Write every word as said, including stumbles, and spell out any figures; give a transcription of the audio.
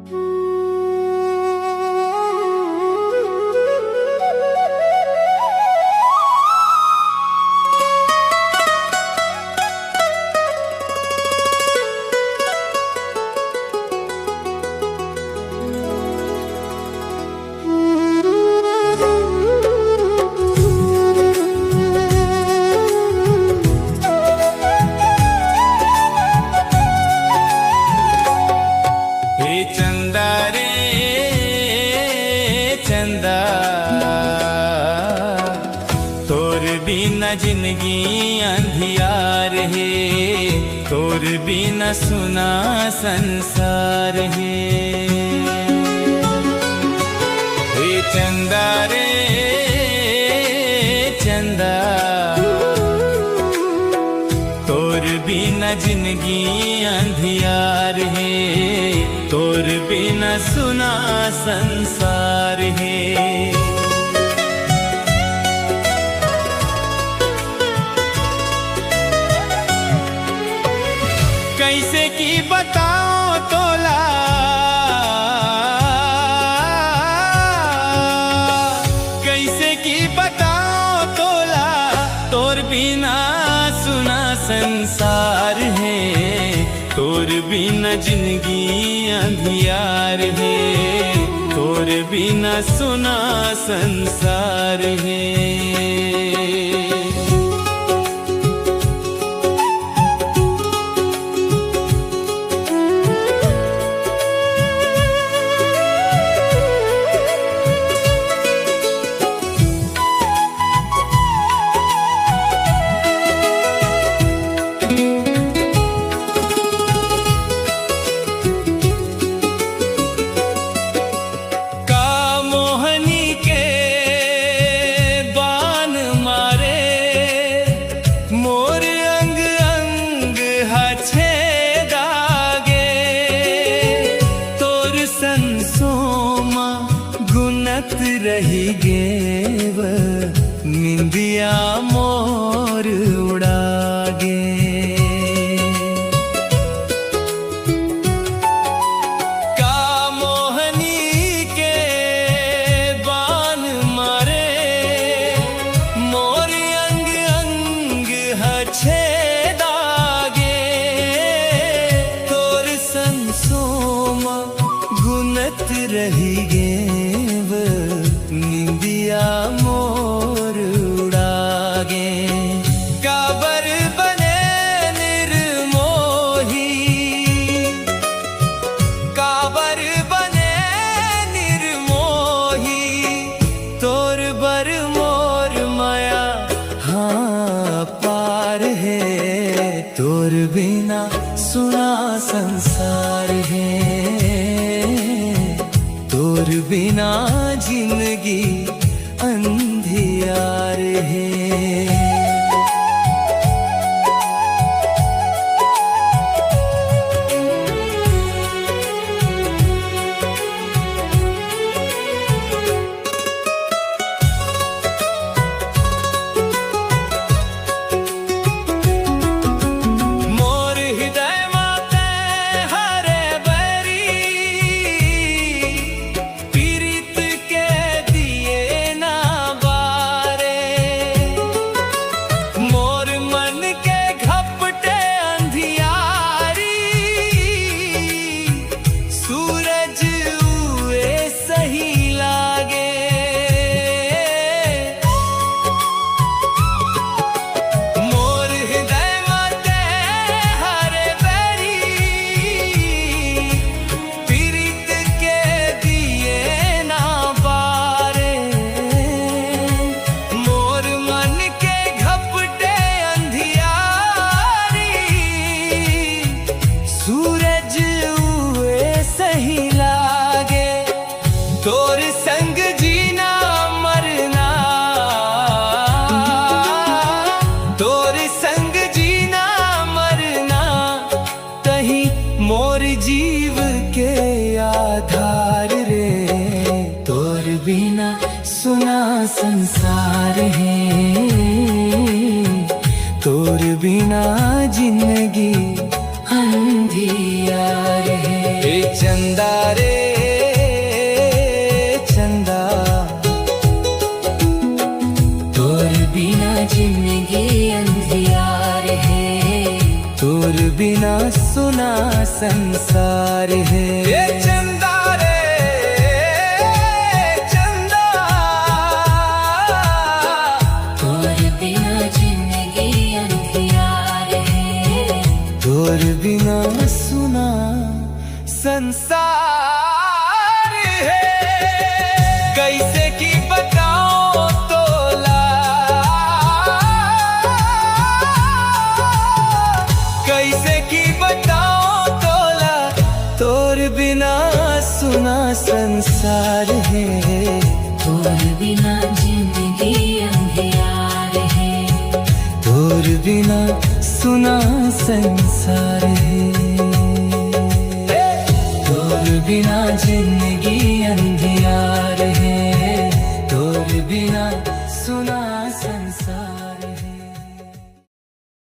हे चंदा रे चंदा, तोर बिना जिंदगी अंधियार हे, तोर बिना सुना संसार हे। हे चंदा रे चंदा, तोर बिना जिंदगी अंधियार हे, तोर बिना सुना संसार हे। कैसे कि बताओ तोला, कैसे कि बताओ तोला, तोर बिना सुना संसार हे, तोर बिना जिंदगी अंधियार हे, तोर बिना सुना संसार हे। का मोहनी के बान मारे, मोर अंग अंग ह छेदा गे। तोर संसोमा गुनत रहि गेव, निंदिया मोर उड़ा गे। का मोहनी के बान मारे, मोर अंग अंग ह छेदा गे। तोर संसोमा गुनत रहि गेव, निंदिया मोर उड़ा गे। काबर बने निर्मोही, काबर बने निर्मोही, तोर बर मोर मया हाँ पार हे। तोर बिना सुना संसार हे, तोर बिना जिंदगी अंधियार हे। मोर हृदय मा तैं हरे बैरी, पीरित के दिए ना बारे। मोर मन के घपटे अंधियारी, सूरज उए सही लागे। मोर हृदय मा तैं हरे बैरी, पीरित के दिए ना बारे। मोर मन के घपटे अंधियारी, सूरज उए सही लागे। तोर संग जीना मरना, तोर संग जीना मरना, तहीं मोर जीव के आधार रे। तोर बिना सुना संसार हे, तोर बिना जिंदगी अंधियार हे। ए चंदा रे संसार हे। ए चंदा रे, चंदा। तोर बिना जिंदगी अंधियार हे। तोर बिना सुना संसार हे। कैसे कि बताओ तोला, कैसे कि बताओ तोला, तोर बिना सुना संसार हे। तोर बिना जिंदगी अंधियार हे। तोर बिना सुना संसार हे। तोर बिना जिंदगी अंधियार हे। तोर बिना सुना संसार